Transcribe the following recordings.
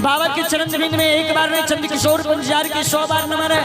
बाबा के चरण बिंद में एक बार में चंद्र किशोर पंजियार के 100 बार नमन है,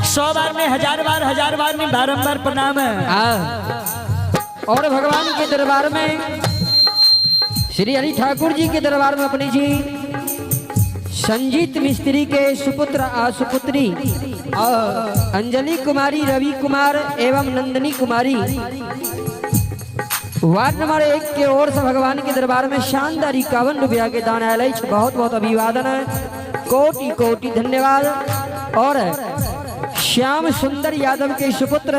100 बार में 1000 बार, 1000 बार में बारंबार प्रणाम है। और भगवान के दरबार में श्री हरि ठाकुर जी के दरबार में अपनी जी संजीत मिस्त्री के सुपुत्र सुपुत्री अंजलि कुमारी, रवि कुमार एवं नंदनी कुमारी वार्ड नंबर 1 के ओर से भगवान के दरबार में शानदार 51 रुपया के दान आयल अछि। बहुत बहुत अभिवादन है, कोटि कोटि धन्यवाद। और श्याम सुंदर यादव के सुपुत्र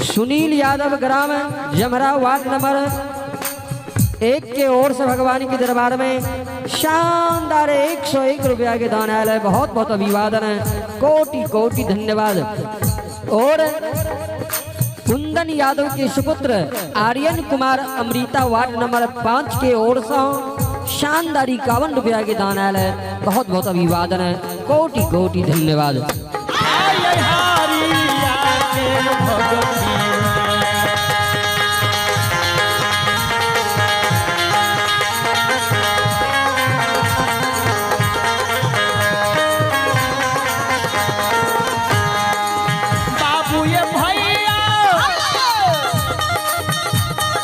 सुनील यादव ग्राम जमरा वार्ड नंबर 1 के ओर से भगवान के दरबार में शानदार 101 रुपया के दान आयल है। बहुत बहुत अभिवादन है, कोटि कोटि धन्यवाद। और कुंदन यादव के सुपुत्र आर्यन कुमार अमृता वार्ड नंबर 5 के ओर से शानदार 51 रुपया के दान आयल है। बहुत बहुत अभिवादन है, कोटि कोटि धन्यवाद। बाबू ये भैया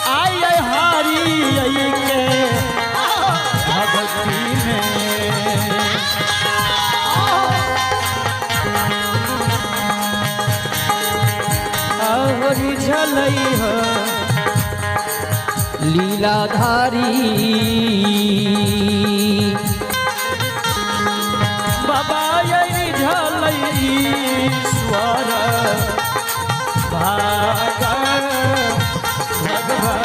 आई हरी के भक्ति में हरी झलई हो लीलाधारी बाबा ये झलई ईश्वर भागर भगवान।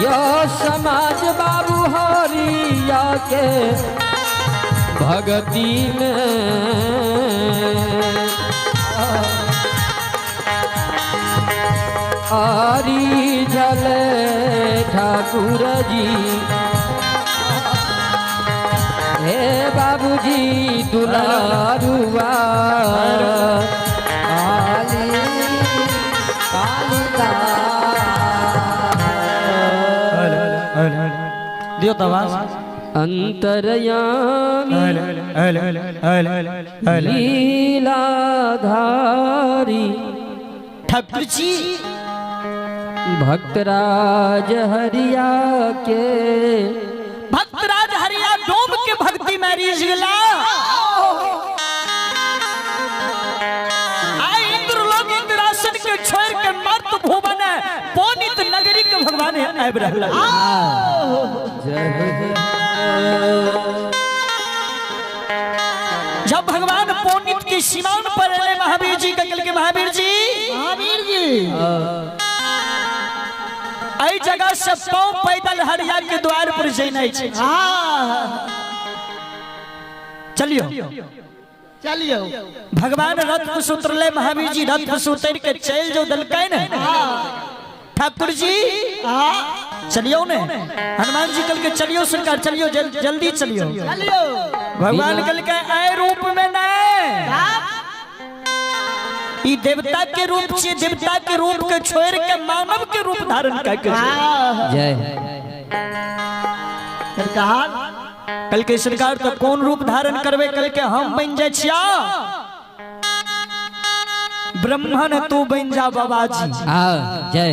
यो समाज बाबू हरिया के भगती में आरी जल ठाकुर जी, हे बाबूजी दुलारुआ काली कालिका। दियो तो आवाज। अंतर्यामी लीलाधारी ठाकुर जी भक्तराज हरिया के भक्तराज हरिया डूब के भक्ति में रिझ गला। आए इंद्र लोक इंद्रासन के छोड़ के मर्त भुवन पोनित नगरी के भगवान आबि रहला। जब भगवान पोनित के सीमान पर एले महावीर जी कल के महावीर जी, महावीर जी एहि जगह से पाँव पैदल हरिया के द्वार पर जेनाइ छै। चलियो चलियो। भगवान रथ पर उतरले, महावीर जी रथ पर उतर के चल जो दलकै ने ठाकुर जी चलियो ने। हनुमान जी कल के चलियो सरकार चलियो, जल्दी चलियो। भगवान कल के आए रूप में नहीं, ई देवता के रूप छे, देवता के रूप के छोड़ के मानव के रूप धारण करके। जय सरकार। कल के सरकार तो कौन रूप धारण करवे? कल के हम बन जाए छिया ब्राह्मण, तू बन जा बाबाजी। जय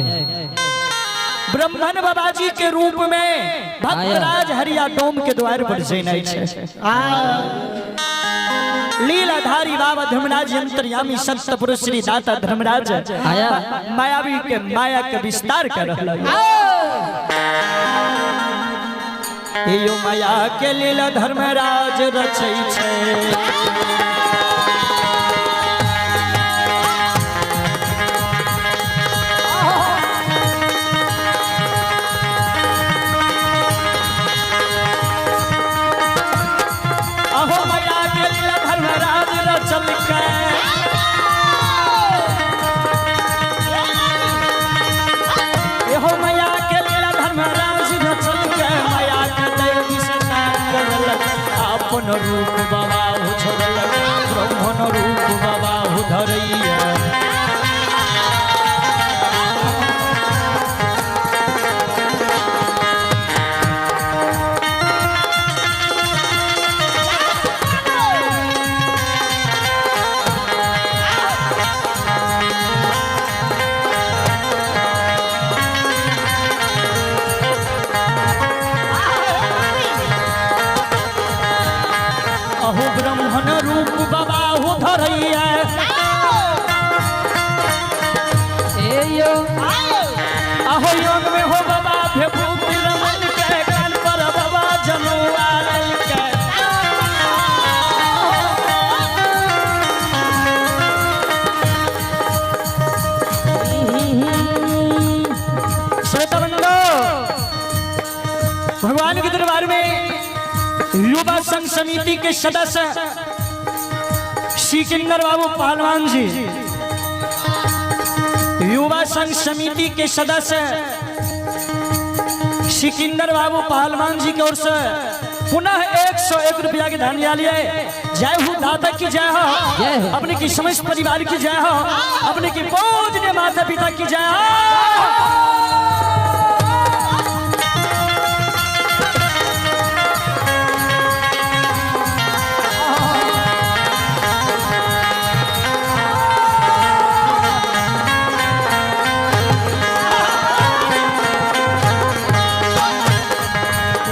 ब्राह्मण बाबाजी के रूप में भक्तराज हरिया डोम के द्वार पर जेनाइ छै। लीलाधारी बाबा धर्मराज अंतर्यामी सत्य पुरुष श्री दाता धर्मराज आया मायावी के माया के विस्तार कर रहल। यो माया के लीला धर्मराज रचै छै। अहो माया के लीला धर्मराज रचल। आपन रूप बाबा हो छोड़ल ब्राह्मण रूप बाबा हो धरैया। अहो ब्राह्मण रूप बाबा हो धरैया। ए यो अहो योग में हो बाबा भेभूति रमन के कान पर बाबा जनुआ के। श्रोताबंधु, भगवान के दरबार में युवा संघ समिति के सदस्य सिकंदर बाबू पहलवान जी, युवा संघ समिति के सदस्य सिकंदर बाबू पहलवान जी की ओर से पुनः 101 रुपया के धन लिए। जय हो दाता की जय हो, जय हो। अपने की समस्त परिवार की जय हो, अपने की पूजनीय माता पिता की जय हो।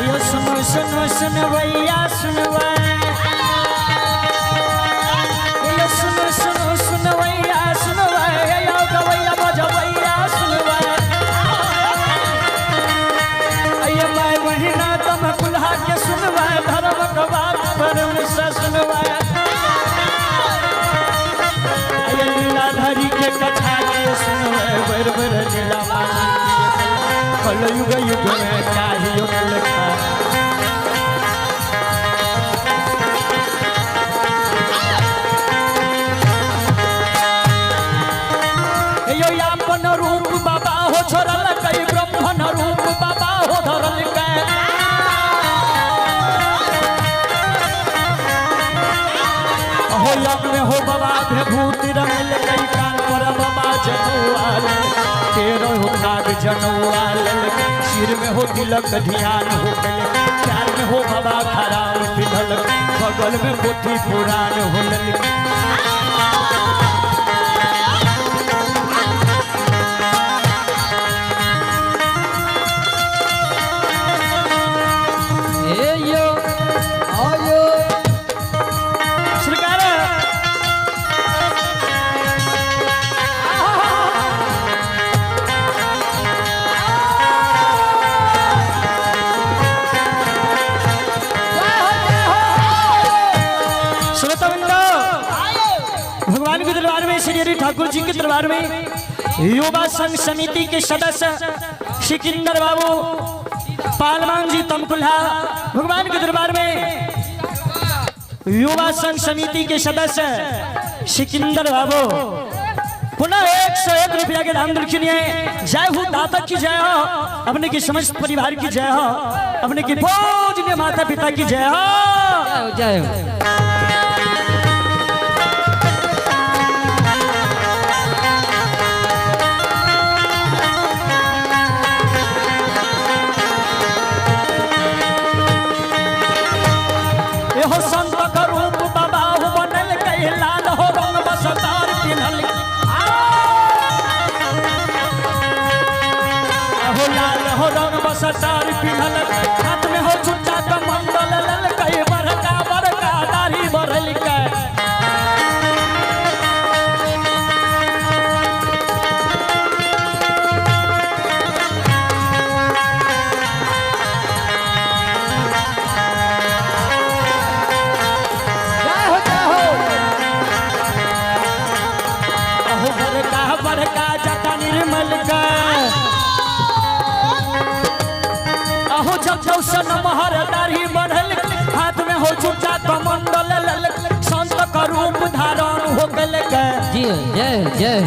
यो सुनो सुनो सुनवैया सुनवै, यो सुनो सुनो सुनवैया सुनवै, यो गवैया बजवैया सुनवै। अय मैं महीना तम कुल्हा के सुनवै, धर्म के बात धर्म से सुनवै। अय लीलाधारी के कथा के सुनवै, बर बर लीला मानी कल युग युग में चाहियो लखा। यो आपन रूप बाबा हो छोड़ल कई ब्राह्मण रूप बाबा हो धरल कै। हो यज्ञ में हो बाबा विभूति रंगल कई कान पर बाबा जनुआ तेरो हो नाग जनुआ सिर में हो तिलक ध्यान हो गए, प्यार में हो बाबा खराम पिघल बगल में पोथी पुराण हो लल। ए यो आयो सरकार श्रोतावृंद, भगवान के दरबार में श्री हरि ठाकुर जी के दरबार में युवा संघ समिति के सदस्य सिकंदर बाबू पालमान जी तमकुल्हा भगवान के दरबार में युवा संघ समिति के सदस्य सिकंदर बाबू पुनः 101 रुपया के दान दक्षिण है। जय हो दाता की जय हो, अपने की समस्त परिवार की जय हो, अपने की पूजनीय माता पिता की जय हो। जय हो जय हो। एहो संत का रूप बाबा हो बनल कई लाल हो रंग बसतार पिन्हल, हो लाल हो रंग बसतार पिन्हल, हाथ में हो चुच्चा कमंडल लल कई बड़का बड़का दाढ़ी बढ़ल के। जय हो जय हो। अहो बड़का बड़का जटा निर्मल का, अहो जब सन महर दाढ़ी बढ़ल, हाथ में हो चुच्चा कमंडल लल, संत का रूप धारण हो गल के। जी जय जय।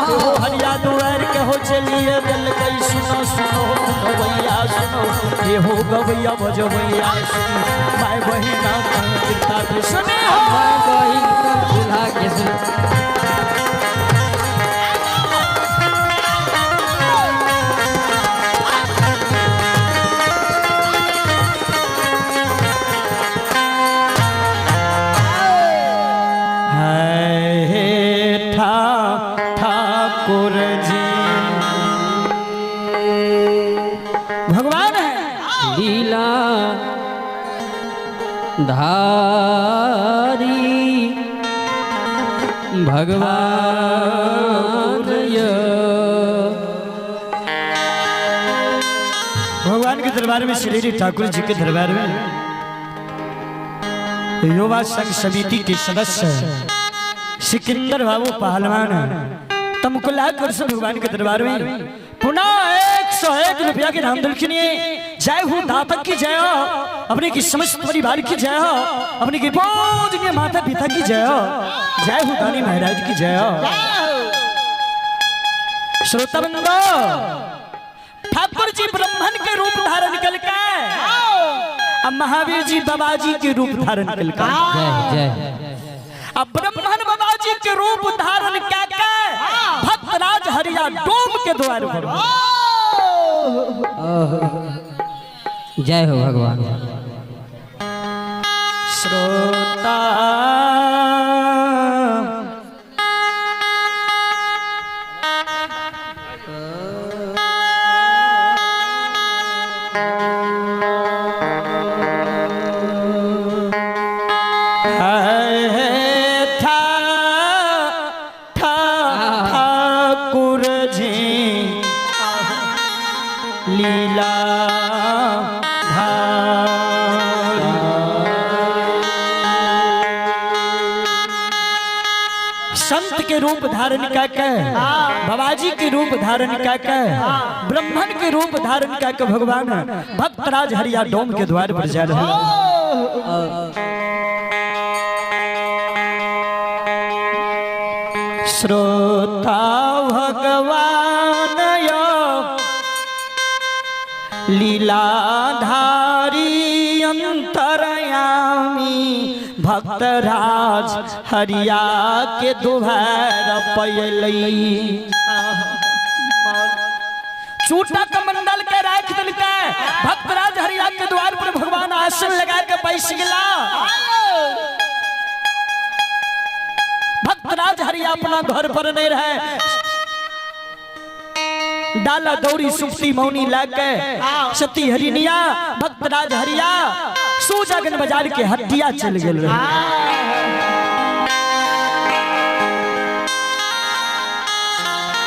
हो हरिया दुआर के हो चलिए दिल गई। सुनो सुनो गवैया सुनो, ये हो गवैया बजवैया सुनो, भाई बहिना कृपा के सुने हो। माय बहिन दुल्हा के सुन। है ठाकुर जी भगवान है। लीला धारी भगवान य। भगवान के दरबार में, श्री ठाकुर जी के दरबार में युवा संघ समिति के सदस्य सिकंदर बाबू पहलवान तुमको लाख वर्ष भगवान के दरबार में पुनः 101 रुपया के नाम दलखिनी। जय हो दातक की जय हो, अपने की समस्त परिवार की जय हो, अपने की पूजनीय माता पिता की जय हो, जय हो दानी महाराज की जय हो। श्रोता बंधु, ठाकुर जी ब्राह्मण के रूप धारण करके, अब महावीर जी बाबा जी के रूप धारण करके, जय जय। अब ब्राह्मण बाबा जी के रूप धारण करके भक्तराज हरिया डोम के द्वार पर। जय हो भगवान। श्रोता ठाकुर जी लीला संत के रूप धारण करके, बाबाजी के रूप धारण करके, ब्राह्मण के रूप धारण करके भगवान भक्तराज हरिया डोम के द्वार पर जा रहे हैं। श्रोता भगवान यो लीलाधारी अंतरयामी भक्तराज हरिया के दुहार पयलई। चूटा कमंडल के राख दिल के भक्तराज हरिया के द्वार पर भगवान आसन लगा के बैस गला। भक्तराज हरिया अपना घर पर नहीं रहे, डाला दौरी सुप्ती मौनी लाके सती हरिनिया भक्तराज हरिया सूजागन बाजार के हटिया चल गेल रहे।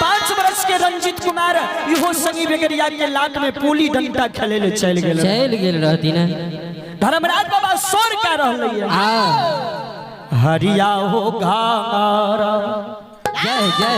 5 वर्ष के रंजित कुमार इहो संगी बेगरिया के लाट में पुली डंडा खेले ले चल गेल चल गेल रहती ना। धर्मराज बाबा सोर का रहलै हरिया हो घारा। जय जय।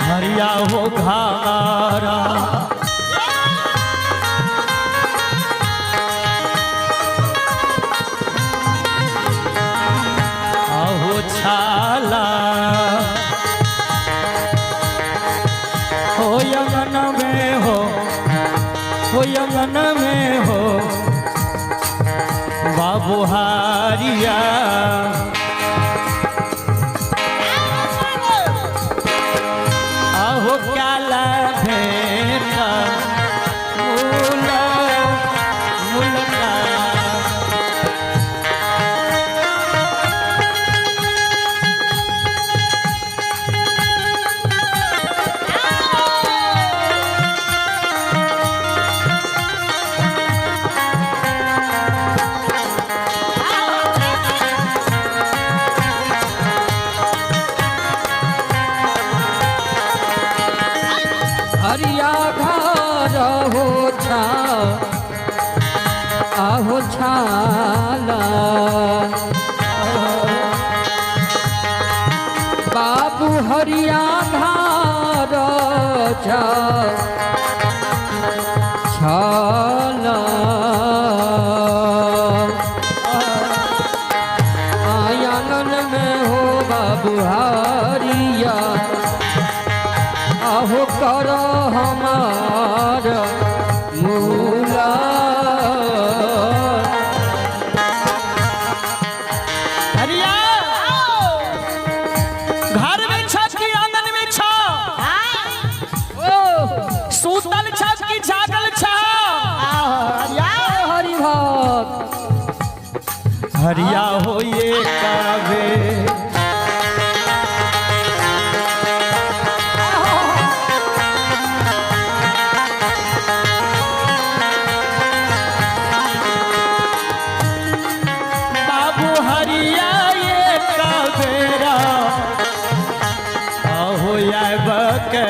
हरिया हो घारा आहो छाला हो यंगन में हो यंगन में हो बाबू हारिया। आहो काला भेटा मूला मुलका। घर हो छा आहो छाला बाबू हरिया घर छा छाला आंगन में हो बाबू हरिया आहो करो हमार मूला। हरिया घर में छ कि आंगन में छ, सूतल छ कि जागल छ? हरि भक्त हरिया हो ये कावे बाबू हरिया ये कावेरा आहो आबके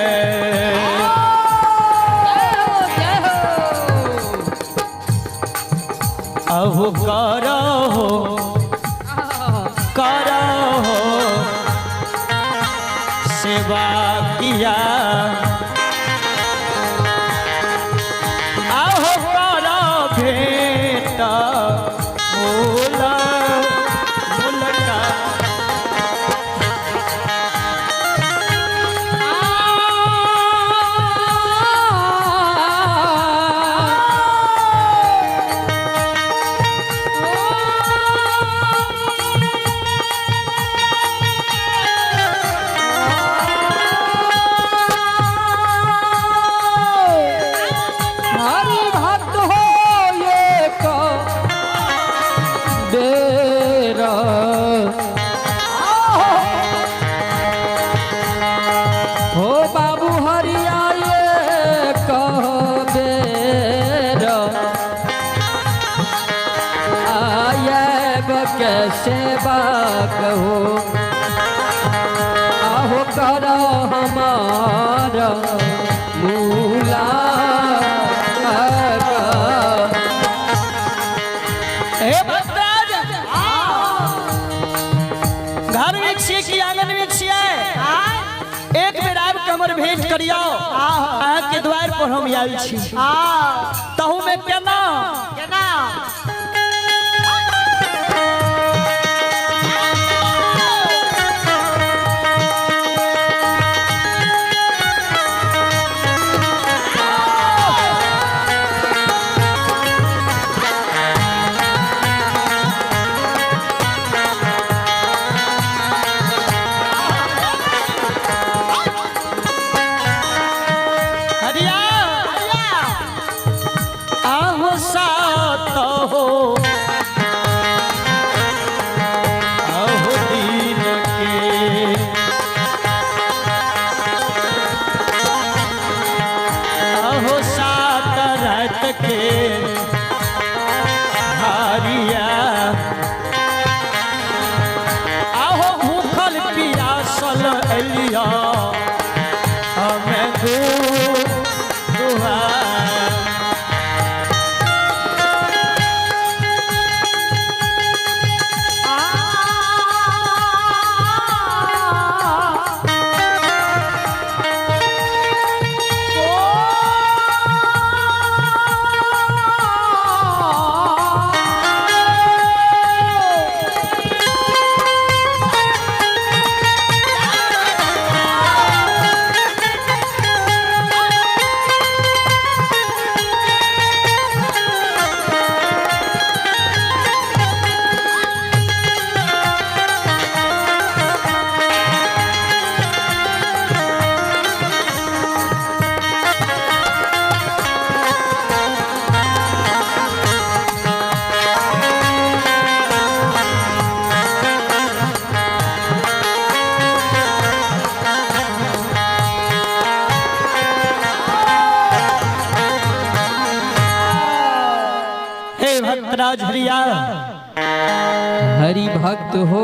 जय हो। अहो करो करो सेवा किया, आहो करो भेंट मूला मुलका। हरि भक्त हो ये बेरा हो बाबू हरिया ये कह बेरा आयब कैसे कहो आहो करो हमारा मूला। हे भद्राज, घर में छियै कि आंगन में छियै? एक बेर आबि के हमर भेंट करियौ। अहाँके द्वार पर हम आयल छी, तहू में केना केना? हरिया आहो सात हो आहो दीन के आहो सात रात के हरिया आहो भूखल पियासल एलिया हमें दुआ। हे भक्तराज हरिया हरि भक्त हो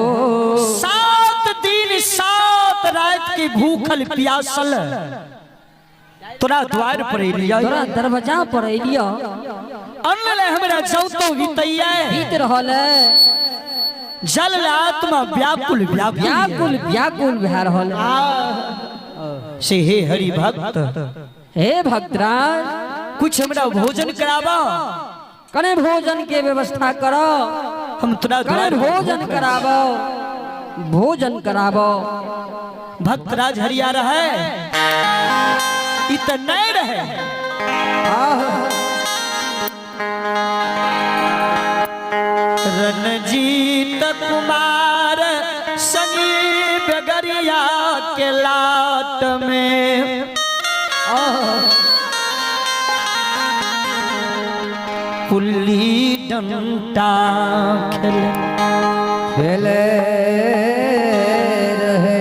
7 दिन 7 रात की भूखल प्यासल तोरा द्वार पर एलियो, तोरा दरवाजा पर एलियो, अन्न ले हमरा जौतो बीतैया, बीत रहल है, जल ले आत्मा व्याकुल व्याकुल व्याकुल व्याकुल भए रहल है। से हे हरि भक्त, हे भक्तराज, कुछ हमरा भोजन कराबा, कने भोजन के व्यवस्था करो, हम तोरा कने द्वार भोजन कराबो, भोजन कराबो। भक्तराज हरिया रहे, इ त नहीं रहे। रणजीत कुमार संगी बेगरिया के लात में पुल्ली डंडा खेल खेले रहे।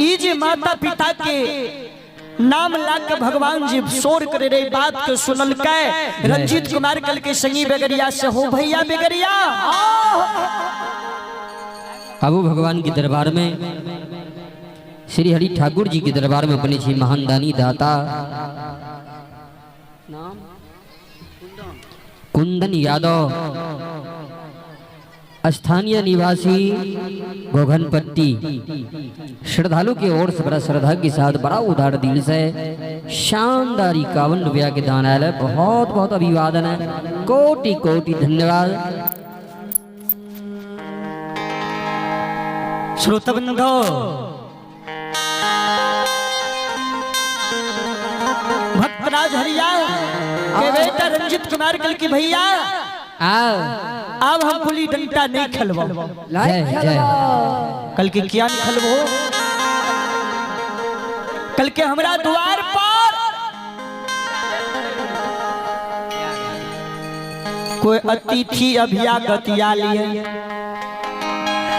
ई जे माता पिता के नाम ला के भगवान जी शोर करे रहे, बात के सुनल के रंजीत कुमार कल के संगी बेगरिया से हो भैया बेगरिया। अबू भगवान के दरबार में श्री हरि ठाकुर जी के दरबार में अपने छी महान दानी दाता कुंदन यादव, स्थानीय निवासी गोघनपट्टी, श्रद्धालु की ओर से बड़ा श्रद्धा के साथ बड़ा उदार दिल से शानदार 51 रुपया के दान आयल है। बहुत बहुत अभिवादन है, कोटि कोटि धन्यवाद। श्रोता बंधु, भक्तराज हरिया के बेटा रंजित कुमार कल की भैया आओ अब हम पुली डंडा नहीं खलबो। जय जय। कल के क्या नहीं खलबो? कल के हमरा द्वार पर कोई अतिथि अभ्यागत आलिए,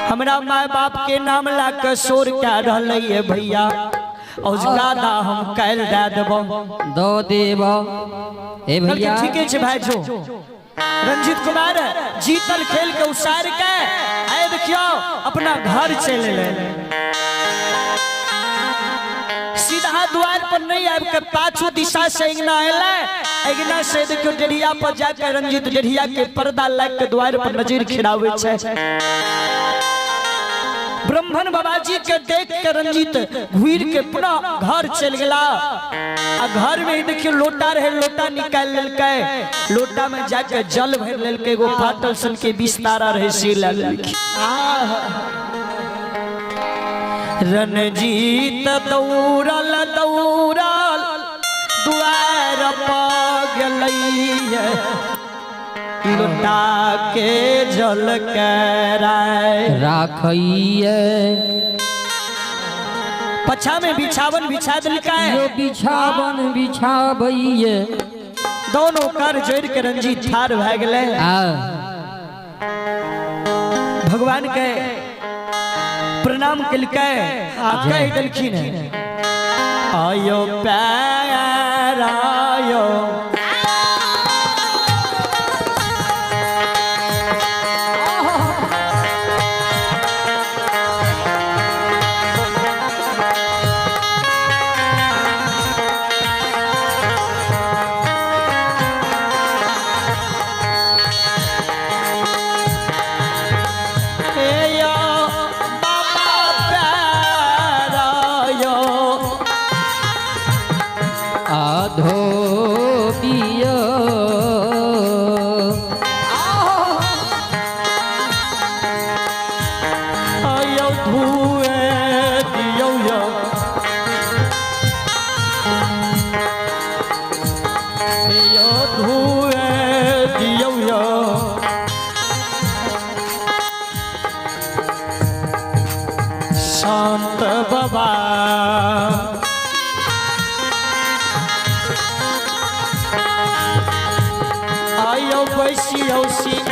हमरा माय बाप के नाम ला के शोर क्या रहलै है भैया, और गादा हम कैल दे देबो, दो देबो। ए भैया ठीक है भाई, जो रंजीत कुमार जीतल खेल के उसार के आए देखियो अपना घर चले ले, सीधा द्वार पर नहीं आब के पाछू दिशा से अंगना आयल, अंगना से देखियो डेढ़िया पर जाकर रंजीत डेढ़िया के पर्दा लग के द्वार पर नजर खिरावे छे। ब्राह्मण बाबाजी के देख के रंजीत घूर के पुनः घर चल गया। आ घर में ही देखियो लोटा रहे, लोटा निकाल लेलकै, लोटा में जाके जल भर लेलकै, एगो फाटल सन के बिस्तारा रहे से ला लेलकै। रणजीत दौड़ल दौड़ल द्वार पर गेलै, लोटा के जल के राखइए, पछा में बिछावन बिछा दिलकै, यो बिछावन बिछाबइए, दोनों कर जोड़ के रंजीत ठार भए गेलै। भगवान के प्रणाम केलकै आ कहि देलखिन आयो पैर आयो शांत बाबा आयो बैसियो सिंह